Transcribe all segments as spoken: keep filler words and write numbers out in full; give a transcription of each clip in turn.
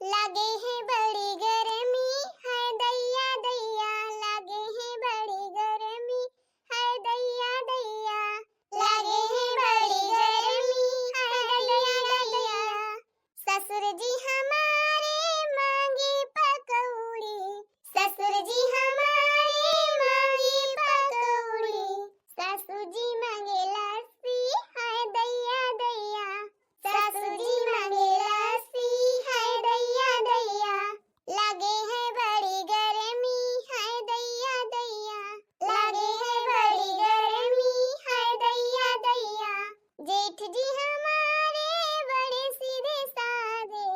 लागे है बड़ी गर्मी, हाय दैया दैया, लागे है बड़ी गर्मी, हाय दैया दैया, लागे है बड़ी गर्मी, हाय दैया दैया। ससुर जी हमारे मांगे पकौड़ी, ससुर जी हमारे मांगे पकौड़ी, सासू जी मांगे लस्सी, हाय दैया दैया, सासू जी मांगे लस्सी, हाय दैया दैया। लागे है बड़ी गर्मी, हाय दैया दैया। लागे है बड़ी गर्मी, हाय दैया दैया। जेठ जी हमारे बड़े सीधे साधे,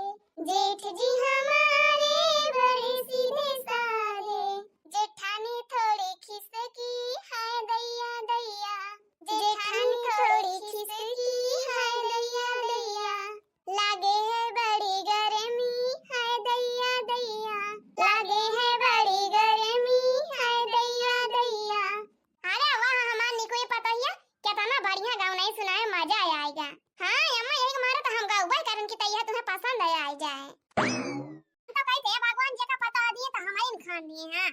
जेठ जी हमारे बड़े सीधे साधे। जेठानी थोड़ी खिसकी, हाय दैया दैया। जेठानी थोड़ी खिसकी, हाय दैया दैया। लागे है बड़ी गर्मी, हाय दैया दैया। लागे है बड़ी गर्मी, हाय दैया दैया। अरे वाह, हमार निकुई पतोहिया, केतना बढ़िया गवनई सुनाए, मजा आइगा। हाँ अम्मा, यही मारे तो हम गउबे करन कि तैया तुम्हें पसंद आइ जाए। तो कही थे भगवान जी का पता दिए तो हमारे खान दिए हैं।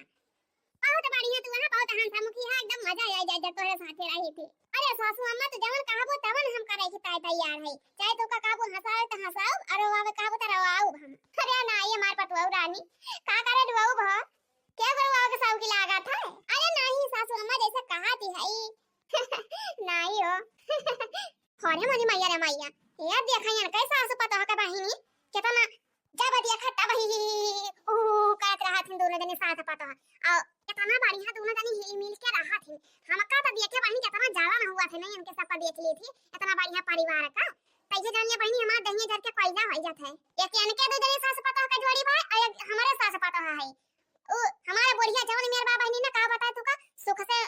बहुत बढ़िया तू है, बहुत हंसमुखी है, एकदम मजा आइ जाए जब तोहरे साथे रही थी। अरे सासू अम्मा, तू जवन कहबो तवन हम करे के तय-, तैयार है। चाहे तू का कहबो हंसाओ तो हंसाओ, और रोवावे कहबो तो रोवाओ हम। अरे ना, ये मार पतुआ रानी, का करे रोवाओ भा? क्या करवाओ के साहू की लागत है? अरे नहीं सासू अम्मा, जैसे कहा थी है। नहीं हो। अरे मोरी मैया रे मैया, ये देखा यार कैसा सासू पतोह का बहिनी, केतना जब देखा तब ही, ही, ही, ही, ऊ, ऊ करत रहत हिन दोनों जने सास पतोह। और केतना बढ़िया दोनों जने हिल मिल के रहत हिन। हमका तो देखे बहिनी केतना जलन हुआ थे नहीं, इनके सबका देख ली थी, इतना बढ़िया परिवार का। तैसे जानिए बहिनी, हमार दहिया जर के कोयला हो जात है। एक इनके दो जने सास पतोह का जोड़ी बा, और एक हमारे सास पतोह है। ऊ हमारे बुढ़िया जवन मेर बा बहिनी ना, का बताए तू का, सुख से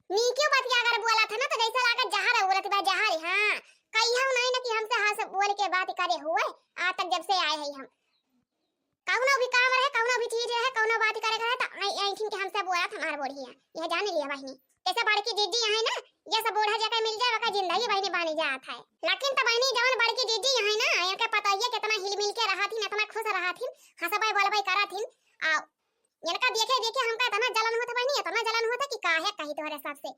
नीकियो बतिया अगर बोलत है ना, तो जैसे लागे जहर है, बोलत बा जहर, हाँ। कहियो नहीं ना कि हमसे हंस बोल के बात करे हुए, आज तक जब से आए हैं हम। कौनो भी काम रहे, कौनो भी चीज रहे, कौनो बात करे के रहे, तो ऐ-, ऐंठिन के हमसे बोलत हमार बुढ़िया। यह जान लिया बहिनी, जैसे बड़की जीजी है ना, ये सब बूढ़ा जगह मिल जाए, ओकर जिंदगी बहिनी बनी जात है। लेकिन तो बहिनी जवन बड़की जीजी है ना, इनके पतोहिया कितना हिल मिल के रहत हिन, इतना खुश रहत हिन, हंसबे बोलबे करत हिन, आ इनका देखे देखे हमका इतना जलन होत बहिनी, इतना जलन होत कि काहे कही तोहरे सबसे।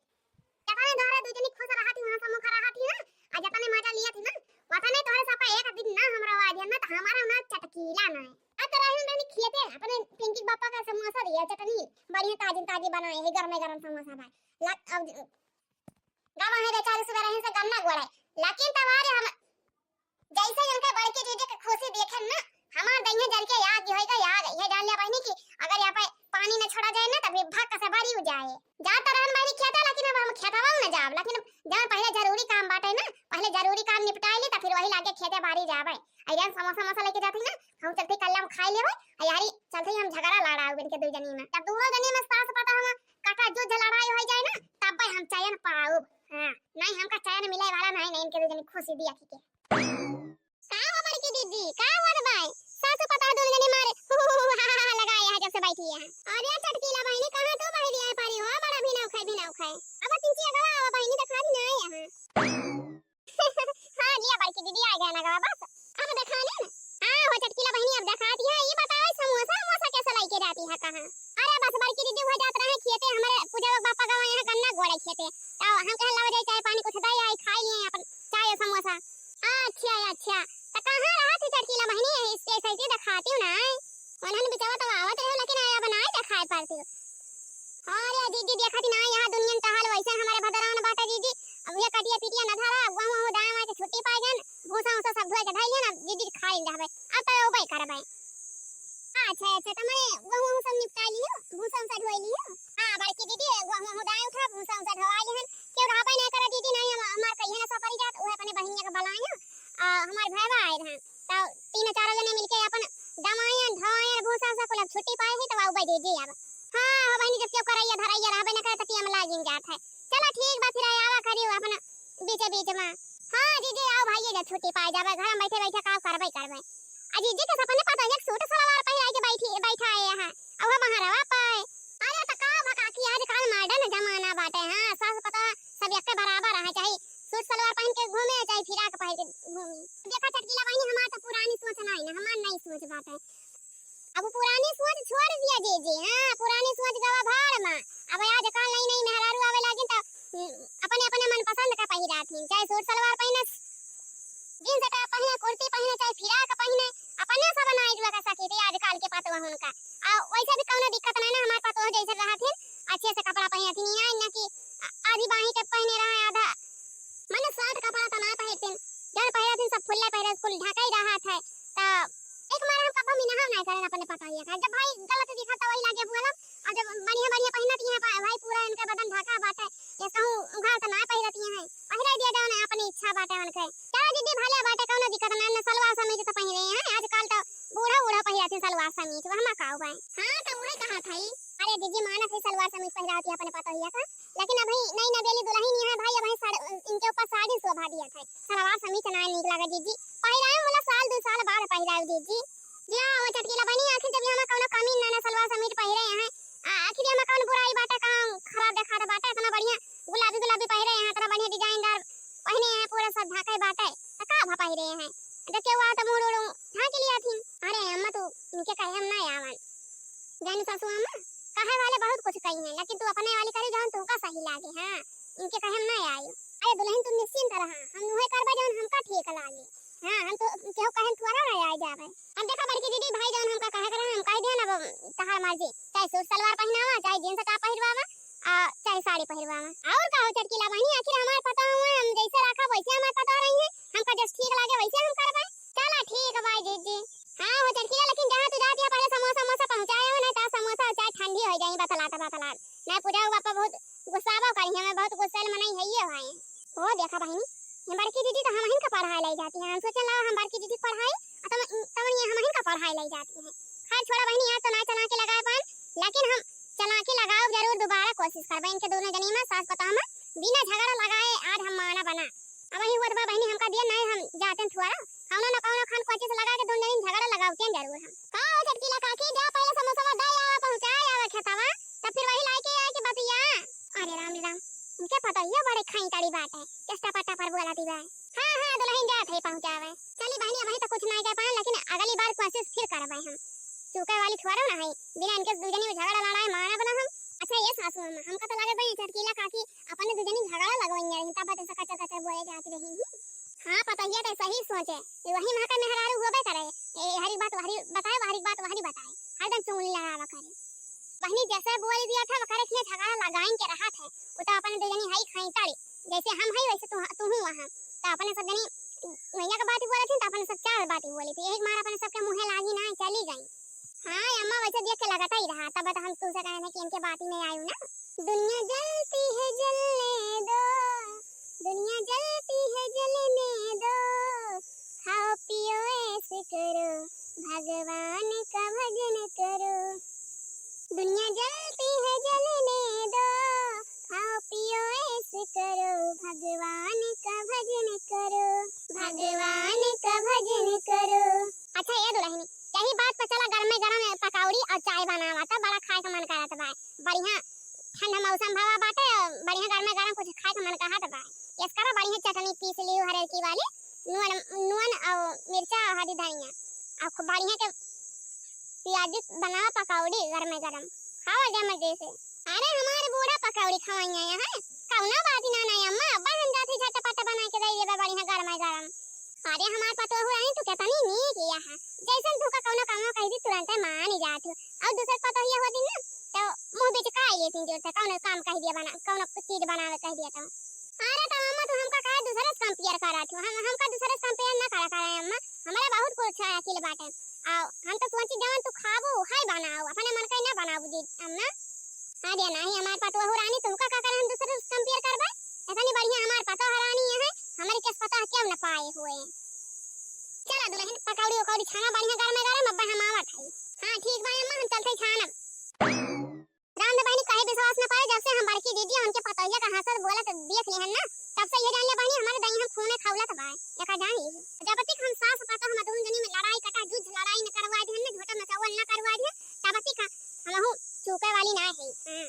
जतने धरे दू जनी खुश रहत ही, हंसमुख रहत ही ना, आ जतने मजा लियत ही ना, वतने तोहरे सबका एक दिन ना हमरा आवाज ना, तो हमारा ना चटकीला ना है। अब तो रहन रहनी खेते, अपने पिंकी के बापा का समोसा दिया, चटनी, बढ़िया ताजी ताजी बनाए है, गरमे गरम समोसा भाई। लग, अब गवा है बेचारे सुबह रहन से गन्ना गोड़े, लेकिन तवारे हम जैसे इनके बड़की जीजी के खुशी देखे ना, हमार दहिया जर के आग होई गई, आग। ये जान लिया बहिनी कि अगर यहाँ पे पानी न छोड़ा जाए ना, तभी भक से बरी हो जाए। जा तो रहन बहिनी खेता, लेकिन अब हम खेतवा न जाब, लेकिन जब पहले जरूरी काम बाटे ना, पहले जरूरी काम निपटाई ली, तो फिर वही लागे खेते बारी जाबे। अइरन समोसा वमोसा लेके जाती ना, हम चलते कल्ला में खाई लेबे, आ यारी चलते हम झगड़ा लड़ाऊ इनके दू जनी में। जब दोनों जनी में सास पतोह हम कटा जुद्ध लड़ाई हो जाए ना, तब हम चैन पाऊब। हाँ, नहीं हमका चैन मिले वाला नहीं, नहीं इनके दू जनी खुशी दिया थी के। का हो बड़की दीदी, का हुआ रे भाई? सासू पतोह दोनों जने मारे हु, हु, हु, हु, हा, हा, हा, हा लगाए हैं जब से बैठी है। अरे चटकीला बहिनी, कहाँ तू बहिरी आए पारी हो? बड़ा भी ना उखाए, भी ना उखाए। अब पिंकी अगवा आवा बहिनी, देखा भी ना आए हैं। हाँ लिया बड़की दीदी, आ गया ना गवा बस। अब देखा ले ना। हाँ हो चटकीला बहिनी, अब देखा दी है। ये बताओ समोसा, समोसा कैसे लेके जाती है कहाँ? अरे बस बड़की दीदी वो जात रहे खेते, हमारे पूजा बापा का यहाँ गन्ना गोड़े खेते। तो हम कहे लाओ जाए चाय पानी कुछ दे आई, खाई लिए अपन चाय और समोसा। अच्छा, अच्छा। त कहाँ रहत ही चटकीला बहिनी? यही स्टेज है जी, देखाती हूँ ना। उन्हन बिचावा तो आवत रहे, लेकिन आया बनाए देखाए पड़ती हूँ। अरे जीजी देखत ही ना, यहाँ दुनिया का हाल वैसे हमारे भदरान बाटे जीजी। अब ये कटिया पिटिया न धरा, वहाँ, वहाँ दाएं बाएं से छुट्टी पाए गन, भूसा उसा सब धोए के धइले ना, जीजी खा लेन जाबे। अब तो उबे करबे। अच्छा, अच्छा, त मने वहाँ, वहाँ सब निपटा लियो, भूसा उसा धोए लियो। हाँ, बड़की दीदी, वहाँ, वहाँ दाएं उठा, भूसा उसा धोआ लिहन। क्यों रहबे ना करा दीदी, नहीं हम, हमार कहिए ना सपरी जात, उहे अपने बहिनिया के बुलायो। आ, हमार भैया आए रहन, तो तीन चार जने मिलके अपन दमायन, धोयन, भूसा उसा कुल अब छुट्टी पाए ही, तो आऊ बजे जी अब। हाँ, हो बहिनी, जब क्यों करैया धरैया रहबे न करे, तो टीम लागिन जात है। चला ठीक बा, फिर आवा करियो अपन बीचे बीच में। हाँ, जीजी, आओ भाई, ये जा छुट्टी पाए जाबे, घर में बैठे बैठे का करबे करबे। आ जीजी के सपने पता है, एक सूट सलवार पहिराई के बैठी, बैठा है यहाँ, अब हम हरवा पाए। अरे तो का भका की आजकल मॉडर्न जमाना बाटे, हाँ, सास पतोह सब एक बराबर है, चाहे सूट सलवार पहन के घूमे, चाहे फिराक पहन के घूमी। देखा चटकीला बहिनी, हमार तो पुरानी सोच नहीं ना, हमार नई सोच बा। अब पुरानी सोच छोड़ दिया जीजी, हाँ, पुरानी सोच गवा भाड़ मा। अब आजकल नई नई मेहरारू आवे लागिन त, हम्म, अपने अपने मनपसंद का पहिराथिन, चाहे सूट सलवार पहिने, जींस टॉप पहिने, कुर्ती पहिने, चाहे फिराक पहिने, अपने सब नाई जुआ का सकी थे आजकल के पतोहुन का। आ वैसे भी कौनो दिक्कत नहीं ना, हमार पतोह जैसे रहथिन, अच्छे से कपड़ा पहिनथिन, ई ना, ना कि आ-, आधी बाही के पहिने रहे, आधा, माने शर्ट कपड़ा तो ना पहिरथिन, जौन पहिरथिन सब खुल्ले पहिरे, कुल ढका ही रहत है। त एक मार हम कब्बो मिनहा नहीं करेन अपने पतोहिया का। जब भाई गलत दिखा त वही लागे बोलब, और जब बढ़िया बढ़िया पहिनत हैं भा-, भाई पूरा इनका बदन ढका बाटे, ये कहूँ उघार त ना पहिरत हैं, पहिराई दिया जौन अपनी इच्छा बाटे उनके। चला जीजी भले बाटे, कौनो दिक्कत ना, न सलवार समीज तो पहिरे हैं, आजकल तो बूढ़ा बूढ़ा पहिरत हैं सलवार समीज, वह मा का हुआ है। हाँ तो वही कहा था ही। अरे जीजी मानत है सलवार समीज पहिरावती अपने पतोहिया का, लेकिन अभी नई नवेली दुल्हन ही है भाई, अभी साड़-, इनके ऊपर साड़ी शोभा दिया था, सलवार समीज ना नीक लगा जीजी, पहिराए वाला साल दो साल बाद पहिराए जीजी। जी हाँ, वो चटकीला बहिनी, आखिर जब यहाँ कौनो कमी ना, ना सलवार समीज पहिरे हैं, आ, आखिर यहाँ कौन बुराई बाटे, कहाँ खराब देखात बाटे, इतना बढ़िया गुलाबी गुलाबी पहिरे हैं, इतना बढ़िया डिजाइनदार पहिने हैं, पूरा सब ढाके बाटे, त का भा पहिरे हैं, जब केहू आ त मुड़ उड़ ढाके लिया थी। अरे अम्मा, तू इनके कहे हम ना आवन, जानी सासू अम्मा, कहे वाले बहुत कुछ कही हैं, लेकिन तू अपने वाली करी जौन तुमका सही लागे। हाँ, इनके कहे हम ना आयो। अरे दुल्हन, तू निश्चिंत रहा, हम उहे करबे जौन हमका ठीक लागे। हाँ, हम तो केहू कहे थोड़ा ना आए जावे। हम देखा बड़की दीदी, भाई जौन हमका कहे करे हम कह दिया ना, अब तहार मर्जी, चाहे सूट सलवार पहिनावा, चाहे जींस टॉप पहिरवावा, आ, चाहे साड़ी पहिरवावा। और का हो चटकीला बहिनी, आखिर हमार पतोह हुआ, हम जैसे रखा वैसे हमार पतोह रही है, हमका जस ठीक लागे वैसे हम करबे। चला ठीक बा जीजी। हाँ हो चटकीला, लेकिन जहाँ तू जाती है पहले समोसा समोसा पहुँचाए हो, नहीं तो समोसा चाहे ठंडी हो जाई बतलात बतलात। नहीं पूजा बापा बहुत गुस्सावा करी, हमें बहुत गुस्सेल मनई है ये भाई। ओ देखा बहिनी, ये बड़की दीदी तो हमहिन का पढ़ाई लाई जाती है। हम सोचन लगा हम बड़की दीदी पढ़ाई, आ तम, तमन ये हमहिन का पढ़ाई लाई जाती है। खैर छोड़ा बहिनी, आज तो ना चला के लगाए पान, लेकिन हम चला के लगाओ जरूर, दोबारा कोशिश करबे इनके दोनों जनी में, सास पतोह में बिना झगड़ा लगाए आज हम माना बना। अब वही हुआ तो बहिनी हमका दिया नहीं, हम जाते हैं थुआरा, कौनो न कौनो खान कोशिश लगा के दोनों जनी झगड़ा लगाओ के जरूर हम। का हो चटकीला काकी, जा पहले समोसा में दे आवा, पहुँचाए आवा खेतवा, तब फिर वही लाइके आए के बतिया। अरे राम रे राम, इनके पतोहिया बड़े खाई ताड़ी बात है, चेष्टा पट्टा पर बोला दी बा। हाँ हाँ दुल्हन जात है पहुँचावे। चली बहिनी, अबही तो कुछ नहीं कह पाए, लेकिन अगली बार कोशिश फिर करबे हम। चूके वाली थोड़ा ना है, बिना इनके दू जनी में झगड़ा लड़ाई मानब ना हम। अच्छा ये सासू अम्मा, हमका तो लगे बा ये चटकीला काकी अपने दू जनी झगड़ा लगवाइया रही, तब तो ऐसा कचर कचर बोले जाती रही। हाँ पतोहिया तो सही सोचे, ये वही माँ का मेहरारू होबे करे, ए हरी बात वहरी बताए, वहरी बात वहरी बताए, हरदम चुंगली लड़ावा करे। बहिनी जैसे बोल दिया था वकरे के झगड़ा लगाइन के रहा थे, वो तो अपने दू जनी हई खाई ताड़ी, जैसे हम हई वैसे तू तू हूँ वहाँ, तो अपने सब जनी मैया का बात ही बोले थे, तो अपने सब चार बात ही बोले थे, एक मार अपने सबके मुँहे लागी ना चली गई। हाँ अम्मा वैसे देख के लगाता ही रहा, तब तो हम तुमसे कहे थे कि इनके बात ही नहीं आयु ना। दुनिया जलती है जलने दो, दुनिया जलती है जलने दो, खाओ पियो ऐश करो, भगवान का भजन करो। दुनिया जलती है जलने दो, खाओ पियो ऐश करो, भगवान का भजन करो, भगवान का भजन करो। अच्छा ये दुल्हनी, यही बात पर चला, गरमे गरम पकौड़ी और चाय बनावा, तब बड़ा खाए का मन करत बा। बढ़िया ठंडा मौसम भवा बाटे, बढ़िया गरमे गरम कुछ खाए का मन कहत बा। यस करा बढ़िया चटनी पीस लियो हरेकी वाली, नून, नून और मिर्चा और हरी धनिया, और खूब बढ़िया के पियाजी बनावा पकौड़ी गरमे गरम, खावा जा मजे से। अरे हमारे बूढ़ा पकौड़ी खवाइया यहाँ, कौनो बात ही ना नहीं अम्मा, अब्बा हम जाती झटपट बना के दे देबे बढ़िया गरमे गरम। अरे हमार पतोहू रानी तू कितनी नीक यहाँ, जैसन तू का कौनो कौनो कह दी तुरंते मान ही जात हो, और दूसर पतोहिया होती ना तो मुँह बिचका लेती जोर से, कौनो काम कह दिया बना, कौनो चीज बनावे कह दिया तो। अरे तो अम्मा तू हमका काहे दूसरे से compare करत हो, हम, हमका दूसरे से compare ना करा करे अम्मा, हमारे बहुत कुछ अकिल बाटे। आओ, हम तो सोची जवन तू खाबू, उहे बनाओ, अपने मन के ना बनाबू जी, अम्मा। हाँ दिया, नाही हमार पतोहू रानी, तुमका का करे हम दूसरे से compare करबे? इतनी बढ़िया हमार पतोह रानी है, हमारी केस पतोह क्यों न पाए हुए। चला दुल्हन, पकौड़ी उकौड़ी छाना बढ़िया गरमे गरम, अब्बे हम आवत हई। हाँ ठीक बा अम्मा, हम चलते छानब। राम दे बहिनी, कहे विश्वास न पाए, जब से हम बड़की दीदी उनके पतोहिया का हंसत बोलत देख लिहन ना, तब से ये जान ले बहिनी, हमारे दहिया खूने खौलत बा। एका जान ली, जब तक हम सास पतोह हम दोनों जनी में लड़ाई कटा जुद्ध लड़ाई न करवा दिहन ना, झोटा मचावल न करवा दिहन, तब तक हमहू चूके वाली ना है। हाँ।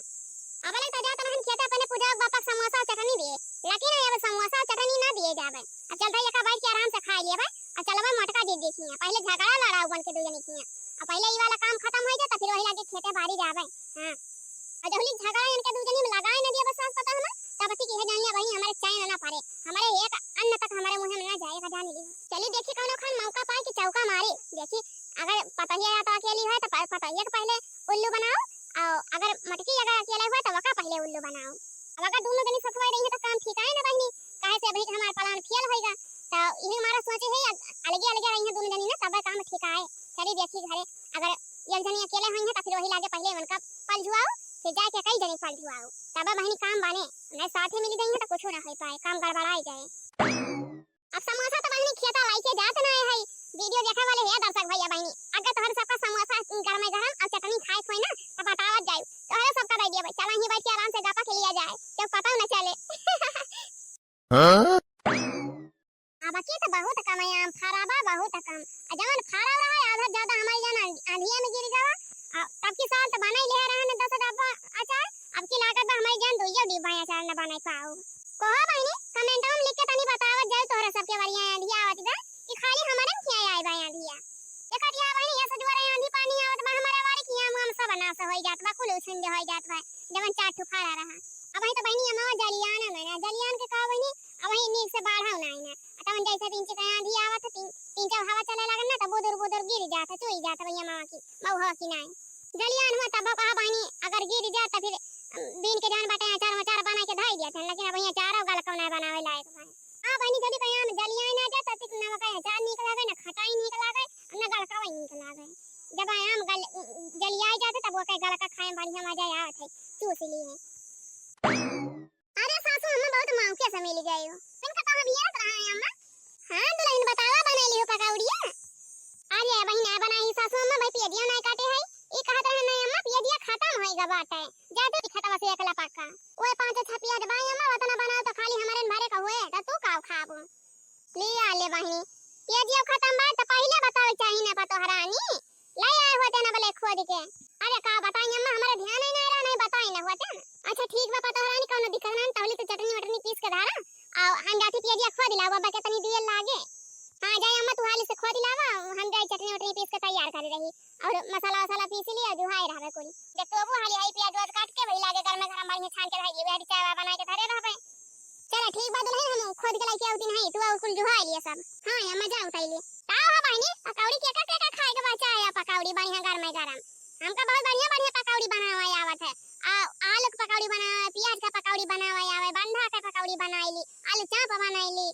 अब लग तो जात रहन खेते अपने पूजा बापा के समोसा चटनी दिए, लेकिन अब समोसा चटनी ना दिए जावे। अब चलते एका बैठ के आराम से खा लिए भाई, अब चलबे मोटका दीदी खिया। पहले झगड़ा लड़ाऊ बन के दू जनी किया। अब पहिले ई वाला काम खतम होइ जाए, त फिर वही लागे खेते बारी जावे। हाँ। और जहुली झगड़ा इनके दू जनी में लगाए न दिया बस सास पतोह में, तब तक यह जान लिया बहिनी हमारे चैन ना पड़े, हमारे एक अन्न तक हमारे मुँह में ना जाए, का जान ली। चली देखी कौनो खान मौका पाए कि चौका मारे। देखी अगर पतोहिया या तो अकेली है तो प-, पतोहिया के पहिले उल्लू बनाओ, और अगर मटकी अगर अकेले हुआ तो वका पहिले उल्लू बनाओ। अब अगर दोनों जनी ससुराल रही है तो काम ठीक आए ना बहिनी, काहे से अभी हमारा plan fail होइगा। तो यही हमारा सोचे है अग-, अलगे अलगे रही है दोनों जनी ना, तब काम ठीक आए। चली देखी घरे अगर एक जनी अकेले हुई है तो फिर वही लागे पहिले उनका पलझुआओ, फिर जाके कई जनी पलझुआओ, तब बहिनी काम बने। नहीं साथे मिली गई है तो कुछ ना हो पाए, काम गड़बड़ाई जाए। अब समोसा तो बहिनी खियाता लाइके जात ना है, video देखे वाले है दर्शक भैया बहिनी, अगर तोहरे सबका समोसा गरमे गरम और चटनी खाए होए ना तो बतावत जाए, तोहरे सबका दे दिया भाई। चला ही बैठ के आराम से गपा के लिया जाए, क्यों पता ना चले। हाँ? अब की तो बहुत कम है आम, फरा बा बहुत कम। आ जवन फरा रहा है, आधा ज्यादा हमारी जान आंध-, आंधिया में गिर जावा। आ, तब की साल तो बनाई ले रहे हैं दस डब्बा अचार, अब की लागत बा हमारी जान दुइयो डिब्बा अचार न बनाई पाओ। कहो बहिनी, comment में लिख के तनी बतावत जाए तोहरा सबके बारे आंधिया आवत बा कि खाली हमारे में किया आए बा आंधिया। देखत या बहिनी, ये सजुआ रे आंधी पानी आवत बा, हमारे बारे की आम, आम सब नाश होई जात बा, कुल उछुंद होई जात बा, जवन चार ठो फरा रहा। अब वही तो बहिनी, अमवा जलियान में ना, जलियान के कहा बहिनी, अब वही नीक से बाढ़ा ना आई ना। आ तवन जैसे तीन चार आंधी आवत है, तीन, तीन चार हवा चले लागल ना, तब बुदुर बुदुर गिर जात है, चुई जात है भैया मामा की, मऊ हवा की नाई। जलियान हुआ तब कहा बहिनी, अगर गिर जात तो फिर, अम, बीन के जान बाटे अचार वचार बना के धई दिया था, लेकिन अब यहाँ अचार गलकौ ना बनावे लायक बा। हाँ बहिनी, जब कहीं आम जलियाए ना जात, तब तक ना ओकर अचार नीक लागे, ना खटाई नीक लागे, ना गलकवा नीक लागे। जब आम गल-, जलियाए जात, तब ओकर गलका खाए में बढ़िया मजा आवत है, चूस लिए। अरे सासू, अम्मा बहुत मौके से मिल गए हो। इनका तो हम याद रहा है अम्मा। हाँ दुल्हन, बतावा, बनैली हो पकौड़िया? अरे बहिना, बनाई सासू अम्मा, भाई पियजिया नहीं काटे है। ई कहत रहे नहीं अम्मा, पियजिया खत्म होइगा बाटे। जाते खेतवा से एकला पक्का। ओए पाँच छह पियाज बाई अम्मा, वतना बनाओ तो खाली हमारे भरे का हुए, तो तू का खाबो? ले आ ले बहिनी, पियजिया खत्म बा तो पहिले बतावे चाही ना पतोहरानी। ले आए होते ना बोले खोद के। अरे का बताई अम्मा, हमारे ध्यान ही नहीं रहा, नहीं बताई ना होते ना। अच्छा ठीक बा पतोहरानी, कौनो दिक्कत ना, तौली तो चटनी वटनी पीस के धारा। आओ हम जाती पियजिया खोद लाओ, बाबा के तनी दिए लागे। हाँ जाए अम्मा, तू हाली से खोद लावा, हम जाए चटनी वटनी पीस के तैयार करे रही। और मसाला वसाला पीस लिया, जुहाई रहबे कुल। जब तो वो हाली हाई पियाज उआज काट के वही लागे गरमे गरम बढ़िया छान के धई दिए, वही चाय वाय बनाए के धरे रहबे। चला ठीक बा दुल्हन, हम खोद के लाइके आवती नहीं, तू और कुल जुहाई लिए सब। हाँ या मजा उठाई लिए। का हो बहिनी, पकौड़ी के का, के का खाए के बचा है पकौड़ी बढ़िया गरमे गरम? हमका बहुत बढ़िया बढ़िया पकौड़ी बनावे आवत है। आ, आलू के पकौड़ी बनावे, पियाज का पकौड़ी बनावे आवे, बंधा के पकौड़ी बनाई ली, आलू चाप बनाई ली,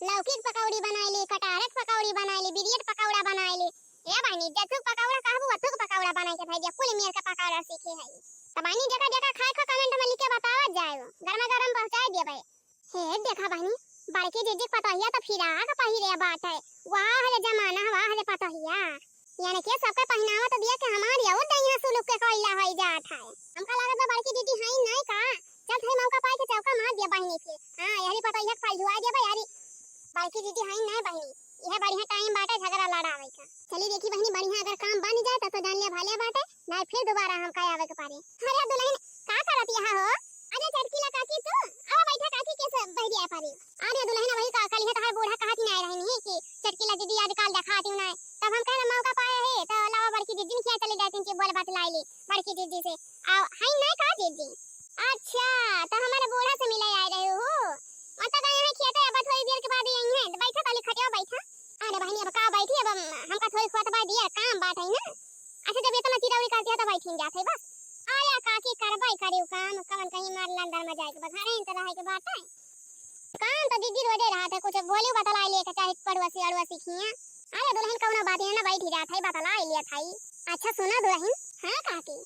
लौकी के पकौड़ी बनाई ली, कटहर के पकौड़ी बनाई ली, बिरियट पकौड़ा बनाई ली। ए बहिनी, जथुक पकौड़ा कहबू, अथुक पकौड़ा बनाई के धई दिया, कुल मेर के पकौड़ा सीखे है। त बहिनी, जेका जेका खाए खो comment में लिख के बतावत जाए, गरमा गरम पहुँचाए दिया भाई। हे देखा बहिनी, बड़की जीजी पतोहिया तो फिराक पहिरे बाटे। वाह रे जमाना, वाह रे पतोहिया। यानी कि सबके पहिनावा तो दिया के हमार यहू दहिया सुलुक के कोयला होई जात है। हमका लागत बा बड़की दीदी हई नहीं का? चल भाई मौका पाए के चौका मार दिया बहिनी के। हाँ, यहरी पतोहिया के फल जुआ दिया बा यारी। बड़की दीदी हई नहीं बहिनी, यह बढ़िया time बाटे झगड़ा लड़ावे का। चली देखी बहिनी, बढ़िया अगर काम बन जाए तब तो जान लिया भले बाटे, नहीं फिर दोबारा हमका आवे के पड़े। अरे दुल्हन, का करत यहाँ हो? अरे चटकीला काकी तू, अब बैठा काकी के से बहरिया परी। अरे दुल्हन, वही का कल है तोहर बूढ़ा कहत ही नहीं रहनी कि चटकीला दीदी आजकल देखाती नहीं, तब हम कहले मौका पाए है तो लावा बड़की दीदी ने किया चले जाती कि बोल बतलाई ली बड़की दीदी से। आओ, हई नहीं का दीदी? अच्छा, तो हमारे बूढ़ा से मिले आए रहे हो? मतलब यहाँ खेते अब थोड़ी देर के बाद ही आई हैं, तो बैठा पहले खटिया बैठा। अरे बहिनी, अब का बैठी, अब हम, हमका थोड़ी खुआत बा दिया, काम बात है ना। अच्छा, जब इतना चिरौरी करती है तो बैठी जात है बस। आया काकी करबै करियो काम, कवन कहीं मार लंदर में जाए के बा, घरे ही तो रहे के बात है। काम तो दीदी रोजे रहत है, कुछ बोली बतलाई लेके चाहे पड़ोसी अड़ोसी खिया। अरे दुल्हन कौनो बात नहीं ना, बैठी जात है, बतलाई लिया था। अच्छा सुना दुल्हन। हाँ काकी।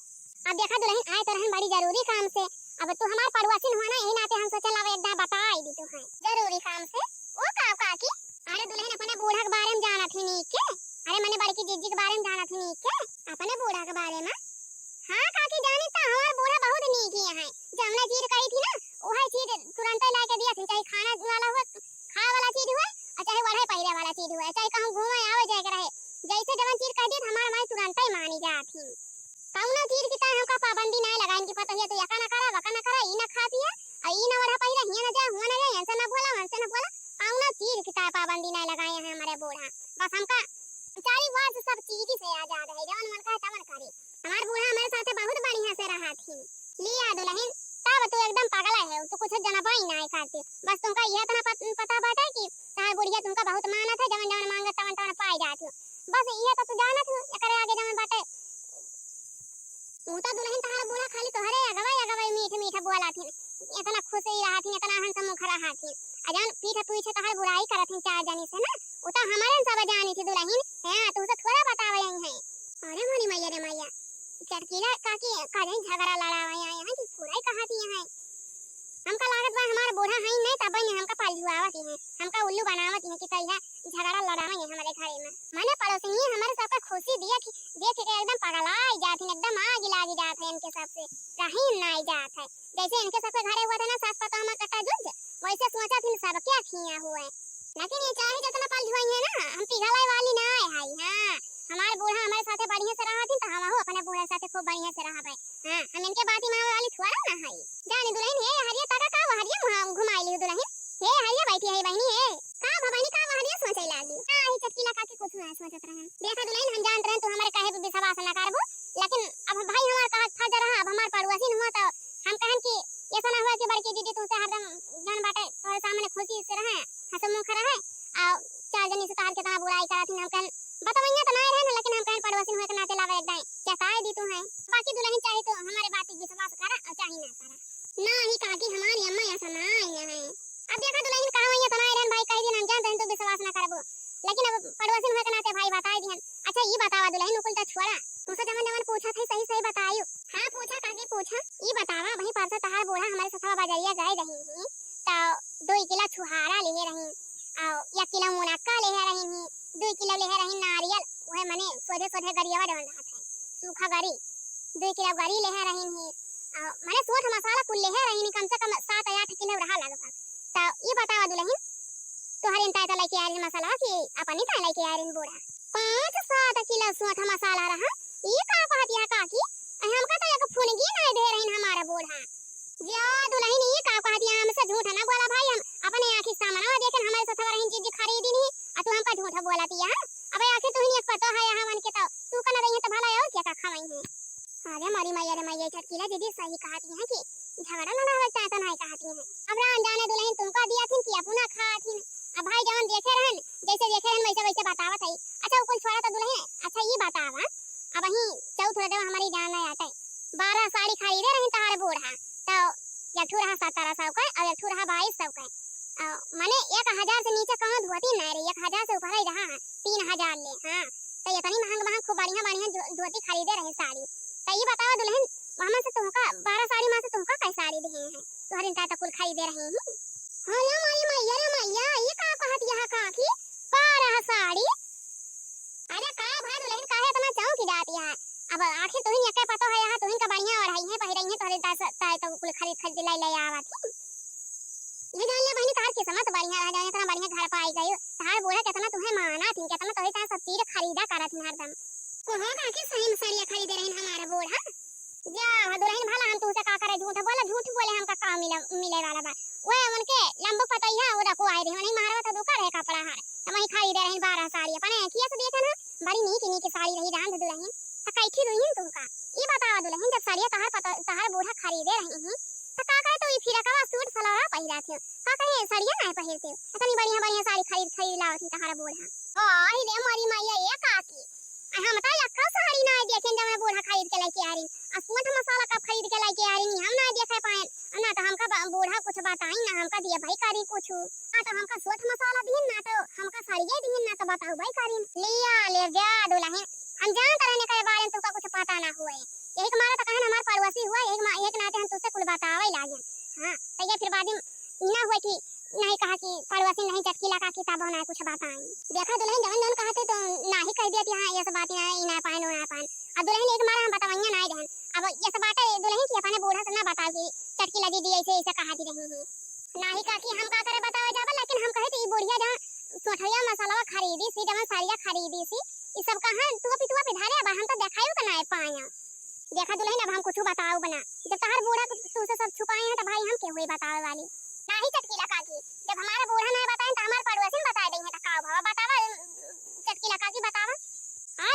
अब देखा दुल्हन, आए तो रहन बड़ी जरूरी काम से, अब तू हमार पड़ोसिन हुआ ना, यही नाते हम सोचे लावे एक दाए बताई दी तू है जरूरी काम से। ओ का काकी? अरे दुल्हन अपने बूढ़ा के बारे में जानत ही नीक के? अरे मने बड़की जीजी के बारे में जानत ही नीक के? अपने बूढ़ा के बारे में? हाँ काकी जानी तो हमार बूढ़ा बहुत नीक ही है, जौना चीज कही थी ना वही चीज तुरंत ला के दिया थी, चाहे खाना वाला हुआ, खाए वाला चीज हुआ, और चाहे ओढ़े पहिरे वाला चीज हुआ, चाहे कहूँ घूमे आवे जाए के रहे, जैसे जवन चीज कह दी तो हमार माई तुरंत ही मानी जात ही। कौनो चीज की तरह हमका पाबंदी नहीं लगाइन कि पतोहिया तू यका ना करा, वका ना करा, ई ना खा पिया, और ई ना ओढ़ा पहिरा, हिया ना जा, हुआ ना जा, ऐसे ना बोला, वैसे ना बोला। कौनो चीज की तरह पाबंदी नहीं लगाए हैं हमारे बूढ़ा। बस हमका चारी ओर से सब चीज से आजाद है, जवन मन कहे तवन करी। हमार बूढ़ा हमरे साथे बहुत बढ़िया से रहत ही। लिया दुलहिन, तब तू एकदम पगला है, तू कुछ जनबा ही नाहीं करती। बस तुमका इहे इतना पत-, पता बाटे कि तहार बुढ़िया तुमका बहुत मानत है, जवन जवन मांगत तवन तवन पाई जात हो। बस इहे तो तू जानत हो, एकरे आगे जवन बाटे। ऊ तो दुलहिन तहार बूढ़ा खाली तोहरे अगवा अगवा मीठ मीठ बोलत हिन, इतना खुश ही रहत हिन, इतना हंसमुख रहत हिन। आ जवन पीठ पीछे तहार बुराई करत हिन चार जनी से ना, ऊ तो हमरे सब जानी थी दुलहिन। हाँ, तुमसे थोड़ा बतावे आई हैं। अरे मोरी मैया रे मैया, चटकीला काकी का जानी झगड़ा लड़ावे आई हैं कि पूरा ही कहा दिए हैं। हमका लागत बा हमार बूढ़ा हई नहीं, तब नहीं हमका पलझुआवत ही हैं, हमका उल्लू बनावत ही हैं कि तैया झगड़ा लड़ावे हैं हमारे घरे में। मने पड़ोसिनी हमारे सबका खुशी दिया कि देख के एकदम पगलाई जात ही, एकदम आग लागी जात है इनके सबसे, रहीम नाई जात है। जैसे इनके सबके घरे हुआ था ना सास पतोह में कटा जुझ, वैसे सोचा थी सबके अखियाँ हुए। लेकिन ये चाहे जितना पलझुआई है ना, हम पिघले वाली ना है। हाँ, हमार बूढ़ा हमारे साथे बढ़िया से रहा थी, तो हम अपने बूढ़े साथे खूब बढ़िया से रहा। हाँ, हम इनके बाती माने वाली थोड़ा ना हई। जानी दुलहिन, हे हरिया, तका का वहरिया मुहा-, घुमाई लिहु दुलहिन? हे हरिया, बैठी है बहिनी, हे। का भा बहिनी, का वहरिया सोचे लागी? ना, ही चटकीला काकी कुछ ना सोचत रहन। देखा दुलहिन, हम जानत रहन तू हमारे कहे पे विश्वास ना करबू, लेकिन अब भाई हमार कहा फर्ज रहा, अब हमार पड़ोसी हुआ तो हम कहन कि ऐसा ना हुआ कि बड़की दीदी तुमसे हरदम जन बाटे तोहरे सामने खुशी से रहे, हंसमुख रहे, और चार जनी से तहार कितना बुराई करत ही, हम कहन बतवैया तो ना रहन, लेकिन हम कहन पड़ोसिन हुए के नाते लावे एक दाई चेताए दी तू है। बाकी दुलहिन चाहे तो हमारे बात पे विश्वास करा और चाहे ना करा। ना ही काकी, हमारी अम्मा ऐसा ना आई है। अब देखा दुलहिन कहा वही तो ना रहन भाई, कह दिन हम जानते हैं तू विश्वास ना करबो, लेकिन अब पड़ोसिन हुए के नाते भाई बताए दिहन। अच्छा ये बतावा दुलहिन, उ कुल तो छोड़ा, तुमसे जमन जमन पूछा थे सही सही बतायु। हाँ पूछा काकी पूछा। ये बतावा वही परसों तहार बूढ़ा हमारे सथवा बाजरिया गए रही ही, तो दो किलो छुहारा ले रही, और एक किलो मुनक्का ले रही ही, दो किलो ले रही नारियल, वह मने सोझे सोझे गरियावा जवन रहत है, सूखा गरी, दो किलो गरी ले रही ही, और मने सोठ मसाला कुल ले रही ही, कम से कम सात आठ किलो रहा लगभग। तो ये बतावा दुलहिन, तोहरे ताय तो लेके आए रही मसाला कि अपनी ताय लेके आए रही बूढ़ा? पाँच सात किलो सोठ मसाला रहा। ये का कहत यह काकी? अरे हमका तो एक फुनगी नहीं दे रही हमारा बूढ़ा। जा दुलहिन, ये का कहत यह? हमसे झूठ ना बोला भाई, हम अपने आँखी सामने देखे हमारे साथ रही चीज खरीदी नहीं, आ तू हमका झूठ बोलत यह। अब आखिर तू ही एक पतो है यहाँ मन के, तो तू का ना रही है तो भला और क्या का खवाई है? अरे मोरी मैया रे मैया, चटकीला दीदी सही कहती हैं कि झगड़ा लड़ावे चाहे तो नहीं कहती हैं। अब राम जाने दुलहिन तुमका दिया थी कि अपना खा थी। अब भाई जवन देखे रहन, जैसे देखे रहन वैसे वैसे बतावत है। अच्छा वो कुल छोड़ा तो दुलहिन, अच्छा ये बतावा, अब वहीं चौथ रजवा हमारी जान नहीं आते, बारह साड़ी खरीदे रही तहार बूढ़ा, तो एक ठू रहा सत्रह सौ का और एक ठू रहा बाईस सौ का। अ, माने एक हजार से नीचे कौनो धोती नहीं रही, एक हजार से ऊपर ही रहा है, तीन हजार ले। हाँ, तो इतनी महंग महंग खूब बढ़िया बढ़िया धो-, धोती खरीदे रहे साड़ी। तो ये बताओ दुलहिन, वहाँ से तुमका बारह साड़ी में से तुमका कई साड़ी दिए हैं? तोहरे ताय तो कुल खरीदे रही ही। अरे मोरी मैया रे मैया, ये का कहत यह काकी? बारह साड़ी? अरे का भा दुलहिन, काहे इतना चौंक जाती है? अब आखिर तुहिन यके पतो है, यहाँ तुहिन का बढ़िया ओढ़ाई है, पहिराई है, तोहरे ताय स-, ताय तो कुल खरीद खरीद लाई ले आवत ही। ये जान ले बहिनी, तहार किस्मत बढ़िया रहा, जान इतना बढ़िया घर पाई गई। तहार बूढ़ा कितना तुहे माना थी, कितना तोहरे ताय सब चीज खरीदा करत ही हरदम। ओहो काकी, सही में साड़िया खरीदे रही हमारा बूढ़ा। जा दुलहिन, भला हम तुमसे का करे, झूठ बोला, झूठ बोले, हमका का मिले, मिले वाला बा? वह उनके लंबू पतोहिया, वो रखवाए रहे, उन्हीं महारवा तो दुका रहे कपड़ा हार, तो वहीं खरीदे रही बारह साड़ी, अपने अखिया से देखे ना, बड़ी नीक नीक साड़ी रही, जान दे दुलहिन। तो कैठी दुलहिन तुमका? ई बतावा दुलहिन, जब साड़िया तहार पतो-, तहार बूढ़ा खरीदे रही ही, तो का करे तो ई फिरकवा सूट सलवार पहिरा थे, का करे साड़िया नहीं पहिरते? इतनी बढ़िया बढ़िया साड़ी खरीद खरीद लावत ही तहार बूढ़ा। ओ, आई रे मोरी मैया, ये काकी, आ हम तो यक्का साड़ी नहीं देखें जब मैं बूढ़ा खरीद के लेके आ रही, आ सूट मसाला कब खरीद के लेके आ रही, हम नहीं देखे पाए, ना तो हमका ब-, बूढ़ा कुछ बताई, ना हमका दिया भाई करी कुछ, ना तो हमका सूट मसाला दीन, ना तो हमका साड़िया दीन, ना तो बताऊ भाई करी। लिया ले जा दुलहिन, हम जानत रहने के बारे में तुमका कुछ पता ना हुए। यही के मारे तो कहन हमार पड़ोसी हुआ, यही के मा-, यही के नाते हम तुझसे कुल बतावे लागे। हाँ, तो ये फिर बाद में ई ना हुए कि नहीं कहा कि पड़ोसी नहीं चटकीला काकी तब ना कुछ बताई। देखा दुलहिन, जवन जवन कहते तो ना ही कह दिया कि हाँ, ये सब बात ना, ई ना पाए, वो ना पाए। अब दुलहिन एक मारे हम बतावैया ना रहन। अब ये सब बातें दुलहिन की अपने बूढ़ा से ना बताओ कि चटकीला दीदी ऐसे, ऐसे कहा दी रही है। नाही काकी, हम का करे बतावे जाबा, लेकिन हम कहे तो ई बुढ़िया जहाँ सोठिया मसालवा खरीदी सी, जवन साड़िया खरीदी सी, ई सब कहाँ टोपी टोपी धरे बा, हम तो देखायो के नाय पाया। देखा दुलहिन, अब हम कुछ बताओ बना, जब तहार बूढ़ा तू से सब छुपाए हैं तो भाई हम के हुई बतावे वाली। नाही चटकीला काकी, जब हमारा बूढ़ा नाय बताए तो हमार पड़ोसिन बताए देई हैं तो का भवा बतावा, चटकीला काकी बतावा।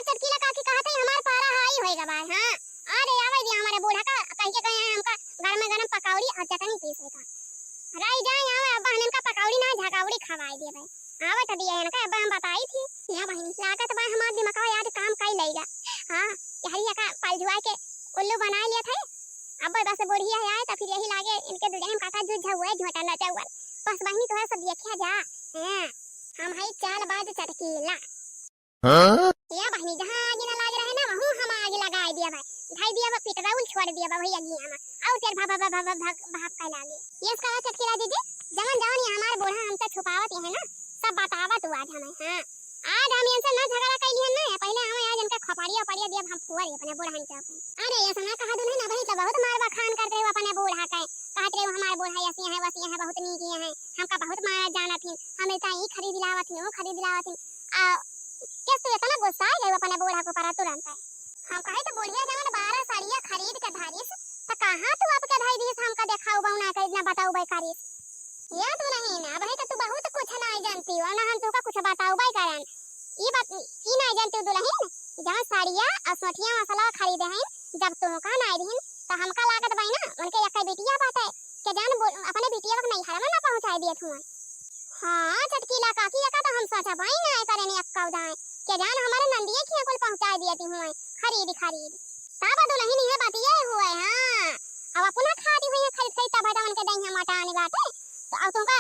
चटकीला काकी कहत है, हमार पारा हाई होए गवा है, हाँ। आ रे, आवे दिया हमारे बूढ़ा का, कह के गए हैं हमका गरम गरम पकौड़ी और चटनी पीसे का। रही जाए, आवे, अब्बा हम इनका पकौड़ी ना, झकौड़ी खवाए दिए भाई। आवे तो दिया इनका, अब्बा हम बताई थी। या बहिनी, लागत बा हमार दिमागवा आज काम कई लेगा। हाँ, यही का पलझुआ के उल्लू बनाए लिया था। अब बस बुढ़िया है आए तो फिर यही लागे इनके दुल्हन का था, झूठ झुआ, झूठा ना चौवल। बस बहिनी, तोहरा सब देखिया जा। हाँ, हम है चालबाज चटकीला। हाँ? या बहिनी, जहाँ आगी ना लाग रहे ना, वहूँ हम आगी लगाए दिया भाई। धई दिया बा पेट्रोल, छोड़ दिया बा भैया घिया में। और तेल भा, भा, भा, भा, भा, भा, भाप का लागे। ये इसका चटकीला दीदी, जवन जवन ये हमार बूढ़ा हमसे छुपावत ये है ना, सब बतावत हुआ आज हमें। हाँ, आज हम इनसे ना झगड़ा कैली है ना, पहले हमें आज इनका खोपड़िया ओपड़िया दिया, हम फुआ अपने बूढ़ा हम चौक। अरे, ये सना कहा दुल्हन, अबही तो बहुत मार बखान करत रहे हो अपने बूढ़ा के, कहत रहे हो हमार बूढ़ा ऐसी है, वैसी है, बहुत नीक है, हमका बहुत मारा जानत हिन, हम इतना ई खरीद लावत हिन, वो खरीद लावत हिन। आ, किस तू इतना गुस्सा गई अपने बूढ़ा के ऊपर तुरंत? हम कहे तो बुढ़िया जवन बारह साड़िया खरीद के धरिस, त कहाँ तू आपके धई दिस, हमका देखाऊ बहू ना करीस, ना बताऊ बई करीस। या दुल्हन, अबही तो तू बहुत कुछ ना जानती हो, ना हम तुका कुछ बताऊ बई करन। ई बात, ई ना जानती हो दुल्हन, जवन साड़िया और सोटिया मसाला खरीदे हैं, जब तुमका ना दिहिन, त हमका लागत बई ना, उनके एक बिटिया बाटे, के जान बो-, अपने बिटिया के नैहर में ना पहुँचाए दियत हुआ। हाँ, चटकीला काकी, एका तो हम सोचा बई ना करे ने अक्का उदाए। के जान हमारे नंदिये खिया कुल पहुँचाए दियत हुए, खरीद, खरीद। तब दुल्हन इहे बतिये हुए, हाँ। अब अपना खाती हुई है खरीद, खरीद, तब है तो उनके दही मटाने बाटे। तो अब तुमका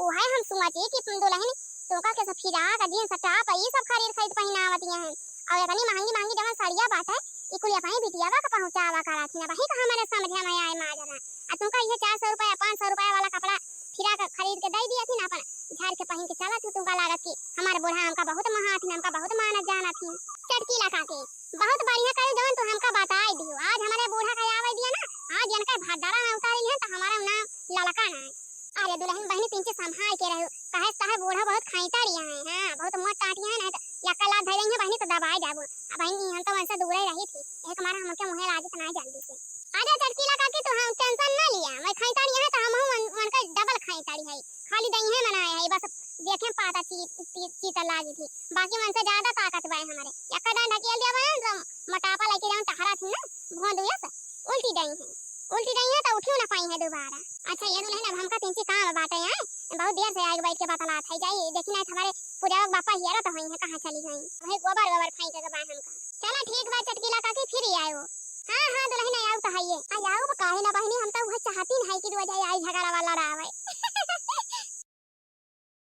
उहे हम सोची कि दुल्हन तुमका के सब फिराक, जींस, टॉप, ई सब खरीद, खरीद पहिनावत हैं। और इतनी महंगी, महंगी जवन साड़िया बाटे, ई कुल अपनी बिटिया का पहुँचावा करत हिन, वही का हमारे समझे में आए माजरा। आ तुमका ये चार सौ रुपया, पाँच सौ रुपया वाला कपड़ा फिराक खरीद के दे दिया थी ना, अपन झाड़ के पहिन के चलत हो, तुमका लागत कि हमारे बूढ़ा हमका बहुत महात हिन, हमका बहुत मानत जानत हिन। चटकीला काकी, बहुत बढ़िया करी जवन तू हमका बताई दियो। आज हमारे बूढ़ा का आवे दिया ना, आज इनका भद्दरा ना उतारी है तो हमारा नाम ललका ना है। अरे दुल्हन बहिनी, तिनके संभाल के रहो, काहे साहब बूढ़ा बहुत खैतड़िया है, हाँ, बहुत मोट टाटिया है, नहीं तो यक्का लात धरे हैं बहिनी तो दबाए जाबो। अब बहिनी हम तो उनसे दूरे रही थी, एक मारा हमके मुँहे लागे तो नहीं जल्दी से। अरे चटकीला काकी, तू हम टेंशन ना लिया, मैं खैतड़िया है तो हम हूँ उन, उनका डबल खैतड़ी है, खाली दही है बनाए है, बस देखे पाता ची, ची, चीता लागी थी, बाकी उनसे ज्यादा ताकत बाय हमारे। यक्का डांड ढकेल दिया बहन तो मोटापा लेके जाऊँ टहरा थी ना, भोंदुआ से उल्टी दही है। उल्टी दही है तो उठियो ना पाई है दोबारा। अच्छा ये दुल्हन, अब हमका तिनची काम बाटे हैं, बहुत देर से आग बैठ के बतलात है, जाई देखी ना हमारे पूजा बापा हियरा तो होई है, कहाँ चली गई, वही गोबर गोबर फेंके के बा हमका। चला ठीक बा चटकीला काकी, फिर ही आयो। हाँ हाँ दुल्हन, आयो तो है ये। आ आओ काहे ना बहिनी, हम तो वह चाहती नहीं कि रोज आई झगड़ा वाला रहा है।